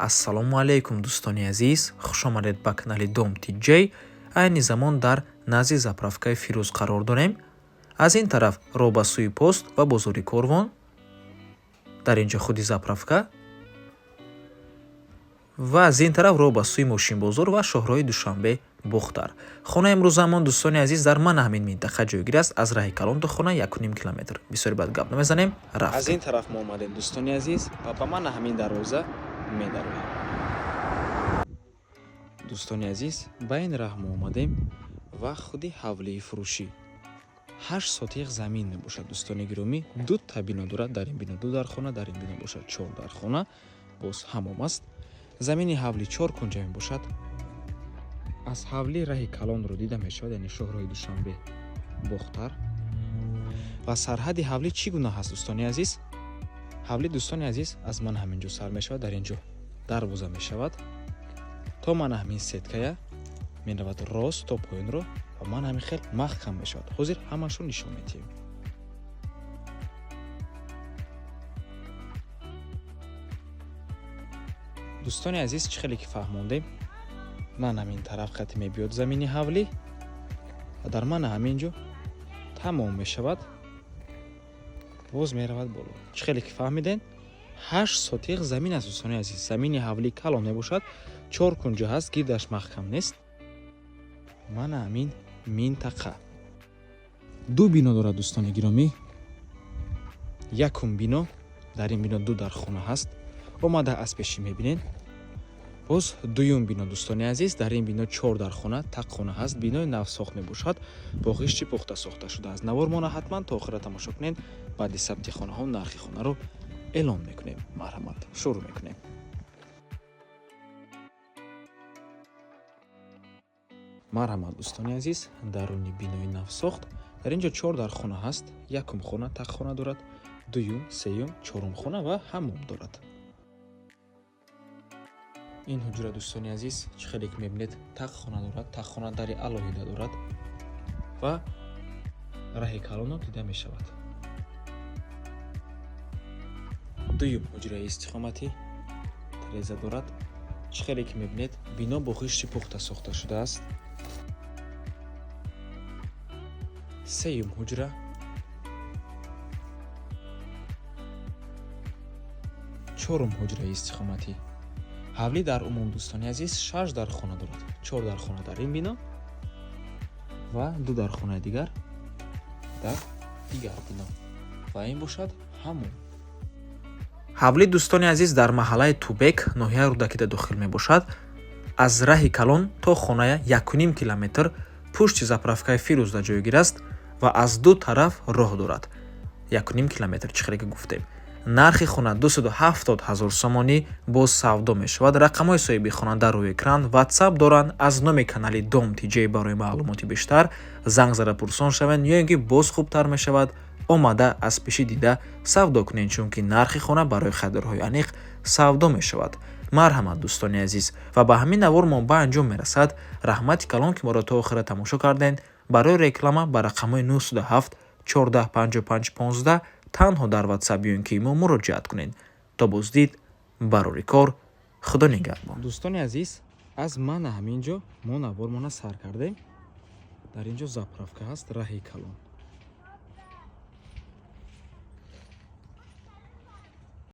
Ассалому алайкум, дӯстони азиз, хушомадед ба канали Дом Тиҷей. Айни замон дар назди заправкаи Фирӯз қарор дорем. Аз ин тараф роҳ ба сӯи пост ва бозори Корвон, дар ин ҷо худи заправка, ва аз ин тараф роҳ ба сӯи мошинбозор ва шоҳроҳи Душанбе Бохтар. Хонаи имрӯзамон, дӯстони азиз, дар мана ҳамин минтақа ҷойгир аст. Аз раҳи калон то хона 1,5 километр. Бисёри бад гап намезанем, Аз рафтем. ин тараф мо омадем, дӯстони азиз, ва ба мана ҳамин дарвоза медароем. Дӯстони азиз, ба ин раҳ мо омадем ва худи ҳавлии фурӯшӣ 8 сотиқ замин мебошад, дӯстони гиромӣ. Дута бино дорад. Дар ин бино ду дархона, дар ин бино бошад чор дархона, боз ҳамом аст. Замини ҳавлӣ чор кунҷа мебошад. Аз ҳавлӣ раҳи калонро дида мешавад, яъне шоҳроҳи Душанбе Бохтар. Ва сарҳади ҳавлӣ чӣ гуна ҳаст, дӯстони азиз? Ҳавлӣ, дӯстони азиз, аз ман ҳамин ҷо сар мешавад, дар ин ҷо дарвоза мешавад, то мана ҳамин сеткая меравад, рост то поёнро, ва ман ҳамин хел маҳкам мешавад. Ҳозир ҳамашро нишон медиҳем. Дӯстони азиз, чӣ хеле ки фаҳмондем, ман ҳамин тараф хати мебиёд замини ҳавлӣ ва дар мана ҳамин ҷо тамом мешавад, боз меравад боло. Чӣ хеле ки фаҳмидем, 8 сотиқ замин аст, дӯстони азиз. Замини ҳавлӣ калон мебошад, чор кунҷа ҳаст, гирдаш маҳкам нест. Мана ҳамин минтақа ду бино дорад, дӯстони гиромӣ. Якум бино, дар ин бино ду дархона ҳаст, омада аз пешӣ мебинед. Боз дуюм бино, дӯстони азиз, дар ин бино чор дархона, тақхона ҳаст. Бинои навсохт мебошад, бо ғишти пухта сохта шудааст. Навормона ҳатман то охира тамошо кунед. Баъди сабти хонаҳо нархи хонаро эълон мекунем. Марҳамат, шурӯъ мекунем. Марҳамат, дӯстони азиз, даруни бинои навсохт. Дар ин ҷо чор дархона ҳаст. Якум хона тақхона дорад, дуюм, сеюм, чорум хона ва ҳаммом дорад. Ин ҳуҷра, дӯстони азиз, чӣ хеле ки мебинед, тақхона дорад, тақхона дари алоҳида дорад ва раҳи калоно дида мешавад. Дуюм ҳуҷраи истиқоматӣ тареза дорад. Чӣ хеле ки мебинед, бино бо ғишти пухта сохта шудааст. Сеюм ҳуҷра, чорум ҳуҷраи истиқоматӣ. Ҳавлӣ дар умум, дӯстони азиз, шаш дархона дорад: чор дархона дар ин бино ва ду дархонаи дигар дар дигар бино, ва ин бошад ҳаммом. Ҳавлӣ, дӯстони азиз, дар маҳаллаи Тубек, ноҳияи Рӯдакида дохил мебошад. Аз раҳи калон то хоная 1,5 километр, пушти заправкаи Фирӯзда ҷойгир аст ва аз ду тараф роҳ дорад. 1,5 километр, чӣ хеле ки гуфтем. Нархи хона 270 ҳазор сомонӣ, боз савдо мешавад. Рақамҳои соҳиби хона дар рӯи экран, ватсап доранд. Аз номи канали Дом Тиҷей барои маълумоти бештар занг зада пурсон шаванд ё ин ки боз хубтар мешавад, омада аз пешӣ дида савдо кунед, чунки нархи хона барои харидорҳои аниқ савдо мешавад. Марҳамат, дӯстони азиз, ва ба ҳамин навор мо ба анҷом мерасад. Раҳмати калон, ки моро то охира тамошо кардем. Барои реклама ба рақамҳои 907 14 55 15 танҳо дар ватсап ё ин ки мо муроҷиат кунед. То боздид, барори кор, Худо нигаҳбон. Дӯстони азиз, аз мана ҳамин ҷо мо навормона сар кардем. Дар ин ҷо заправка ҳаст, раҳи калон.